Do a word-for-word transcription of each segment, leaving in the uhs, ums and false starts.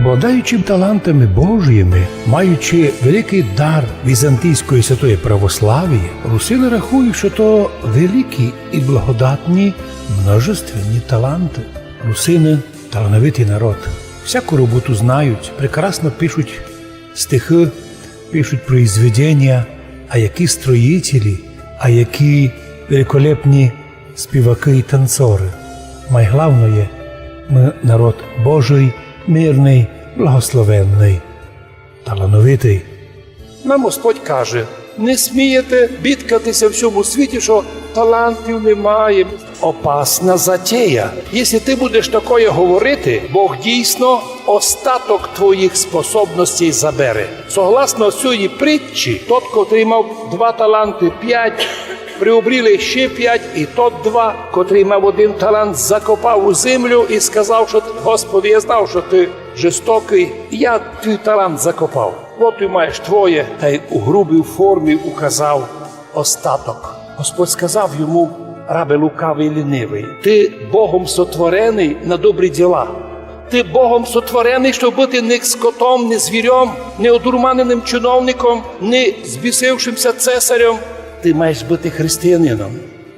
Владаючи талантами Божыми, маючи великый дар візантійської святої православії, русины рахують, што то великі і благодатні множественні таланты. Русины — талановитый народ. Всяку роботу знають, прекрасно пишуть стихы, пишуть произведения, а які строїтелі, а які великолепні співакы і танцоры. Майглавноє, мы народ Божый, мирный, благословенный, талановитый. Нам Господь каже: не смієте бідкати ся в сьому світі, што талантів немає. Опасна затея. Якщо ты будеш такоє говорити, Бог дійсно остаток твоїх способностей забере. Согласно сьої притчі, тот, котрый мав два таланты, пять, приобріли ще пять, і тот два, котрый мав один талант, закопав у землю і сказав, што: Господи, я знав, што ты жестокый, я твій талант закопав. От ты маєш твоє, тай у грубій формі указав остаток. Господь сказав йому: рабе лукавый і лінивый, ты Богом сотвореный на добрі діла. Ты Богом сотвореный, щоб быти не скотом, не звірьом, не одурманеным чиновником, не збісившимся цесарем. Ты маєш быти християнином.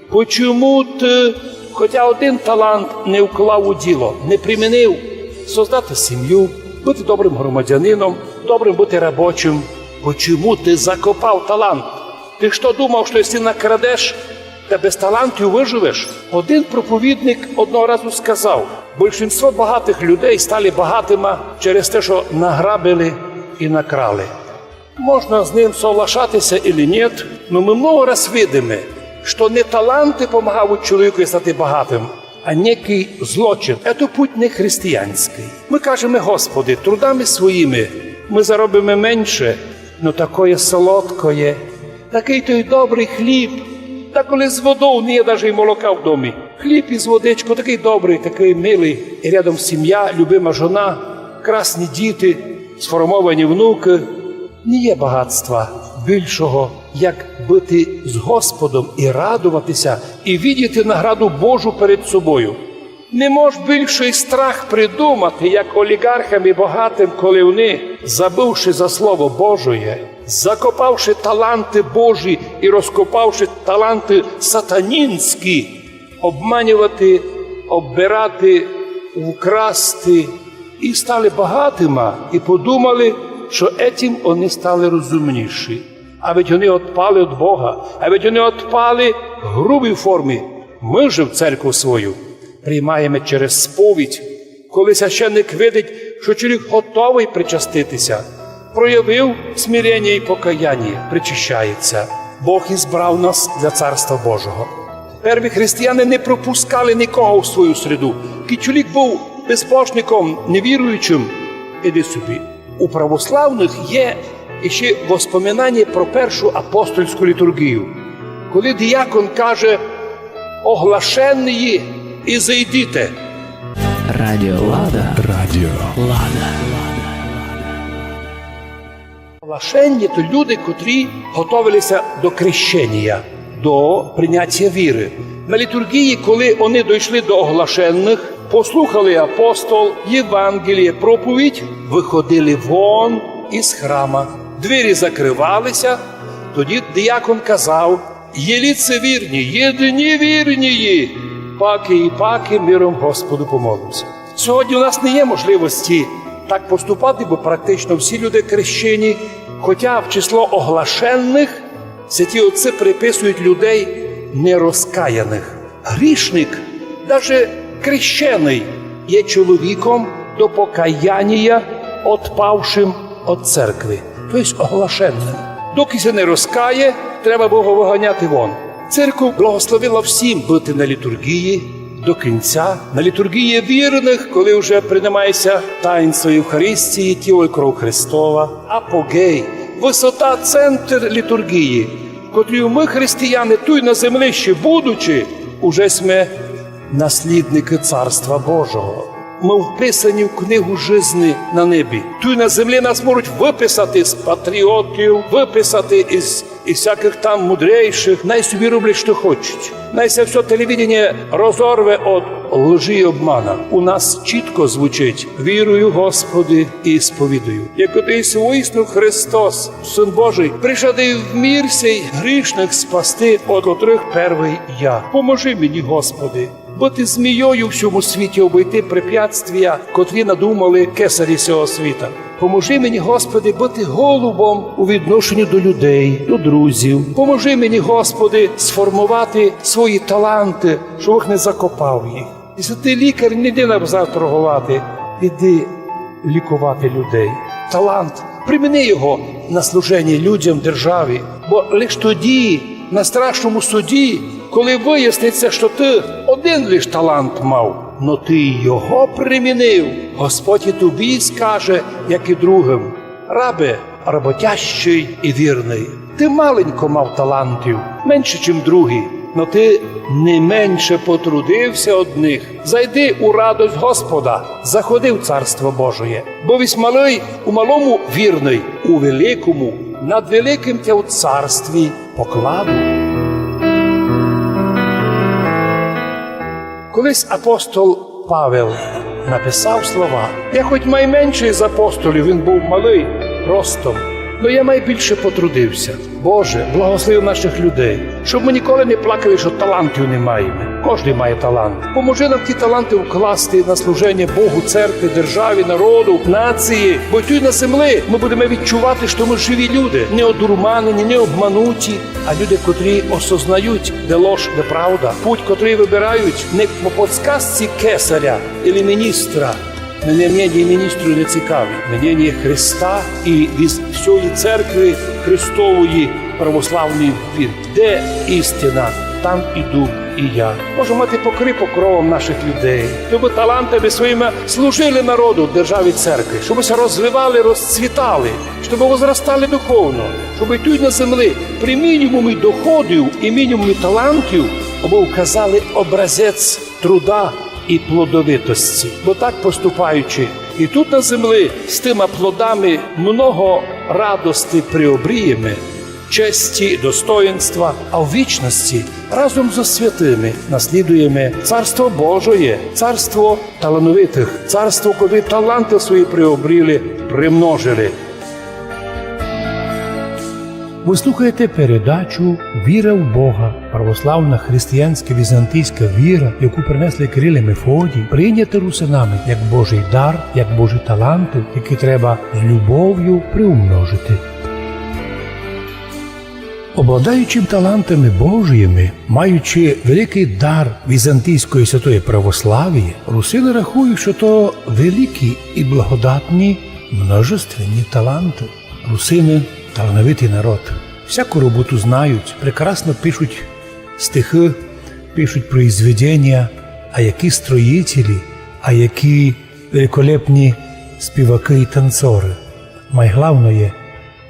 Почому ты хотя один талант не вклав у діло, не примінив создати сім'ю, быти добрым громадянином, добрым быти робочым? Почому ты закопав талант? Ты што думав, што якщо накрадеш, та без талантів выживеш? Один проповідник одного разу сказав: большинство багатых людей стали багатыма через те, што награбили і накрали. Можна з ним соглашати ся или нєт, но мы много раз видиме, што не таланты помагають чоловікові стати багатым, а некый злочин. Ето путь не християнськый. Мы кажеме: Господи, трудами своїми мы заробиме менше, но такоє солодкоє, такый той добрый хліб, та коли з водов не є даже й молока в домі. Хліб із водичков, такый добрый, такый милый, і рядом сім'я, любима жона, красні діти, сформовані внукы. Не є багатства більшого, як быти з Господом і радовати ся, і видіти награду Божу перед собою. Не мож більшый страх придумати, як оліґархам і богатым, коли они, забывши за Слово Божоє, закопавши таланты Божі і розкопавши таланты сатанінські, обманювати, оббирати, вкрасти, і стали багатыма, і подумали, што етім они стали розумніші. А ведь они отпали од Бога, а ведь они отпали в грубій формі. Мы же в церкву свою приймаєме через сповідь, коли священник видить, што чоловік готовый причастити ся, проявив смирення і покаяння, причащає ся. Бог избрав нас для Царства Божого. Перві християни не пропускали никого в свою среду. Кідь чоловік быв безбожником, невіруючым, іди собі. У православных є іщи воспоминаня про першу апостольську літурґію, коли діякон каже: «Оглашенні, изыдіте». Радіо Лада. Радіо Лада. Оглашенні — то люди, котрі готовили ся до крещенія, до принятія віры. На літурґії, коли они дойшли до оглашенных, послухали апостол, Євангеліє, проповідь, выходили вон из храма. Двері закрывали ся, тоді діякон казав: «Є ліцевірні, єдні вірні, паки і паки миром Господу помолимся». Сьогодні у нас не є можливості так поступати, бо практично всі люди крещені, хоча в число оглашенных святі отці приписують людей нерозкаяных. Грішник, даже крещеный, є чоловіком до покаянія, отпавшим од церкви, то єсть оглашенным. Доки ся не розкає, треба было го выганяти вон. Церков благословила всім быти на літурґії до кінця, на літурґії вірных, коли вже принимає ся таїнство Євхаристії, тіло і кров Христова. Апогей, высота, центр літурґії, в котрій мы, християни, туй на землі ще будучи, уже сьме наслідникы Царства Божого. Мы вписані в книгу жизни на небі. Туй на землі нас можуть выписати з патріотів, выписати із, із всякых там мудрейшых. Най собі роблять, што хочуть. Най ся всьо телевиденя розорве од лжи і обмана. У нас чітко звучить: «Вірую, Господи, і сповідую». Як ото єсть воістину Христос, Син Божий, пришедший в мір сей грішных спасти, од котрых первый я. Поможи мені, Господи, быти змійою в сьому світі, обойти препятствія, котрі надумали кесарі сього світа. Поможи мені, Господи, быти голубом у відношенню до людей, до друзів. Поможи мені, Господи, сформовати свої таланты, щоб їх не закопав їх. Якщо ти лікар, не йди на базар торговати, іди лікувати людей. Талант, приміни його на служення людям, державі. Бо лиш тоді, на страшному суді, коли выясниться, што ты один лиш талант мав, но ты його примінив, Господь і тобі скаже, як і другым: «Рабе, роботящий і вірный, ты маленько мав талантів, менше, чим другі, но ты не менше потрудився од них. Зайди у радость Господа, заходи в Царство Божоє. Бо єсь малый, у малому вірный, у великому, над великым тя в царстві покладу». Колись апостол Павел написав слова: «Я хоть майменшый з апостолів, він быв малый ростом, но я майбільше потрудився». Боже, благослови наших людей, щоб мы ніколи не плакали, што талантів не маєме. Кождый має талант. Поможи нам ті таланты вкласти на служення Богу, церкви, державі, народу, нації. Бо туй на землі мы будеме відчувати, што мы живі люди, не одурманені, не обмануті, а люди, котрі осознають, де лож, де правда. Путь, котрый выбирають не по подсказці кесаря или міністра. Мене мнєніє міністру не цікавить. Мнєніє Христа і від всьої церкви Христової православної віры. Де істина, там іду і я. Боже, мати, покрий покровом наших людей, щоб талантами своїми служили народу, державі, церкви, щоб ся розвивали, розцвітали, щоб возростали духовно, щоб і туй на землі при мінімумі доходів і мінімумі талантів, абы вказали образець труда і плодовитості. Бо так поступаючи, і тут на землі з тыма плодами много радости приобрієме, честі, достоїнства, а в вічности разом зо святыми наслідуєме Царство Божоє, царство талановитых, царство, котрі таланты свої приобріли, примножили. Вы слухаєте передачу «Віра в Бога», православна християнська візантійська віра, яку принесли Кирил і Мефодій, прийнята русинами як Божий дар, як Божі таланты, які треба з любов'ю приумножити. Обладаючи талантами Божіми, маючи великый дар візантійської святої православії, русины рахують, што то великі і благодатні множественні таланты. Русины талановитый народ. Всяку роботу знають, прекрасно пишуть стихы, пишуть произведення, а які строїтелі, а які великолепні співакы і танцоры. Майглавноє,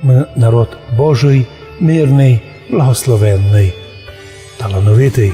мы народ Божый, мирный, благословенный, талановитый.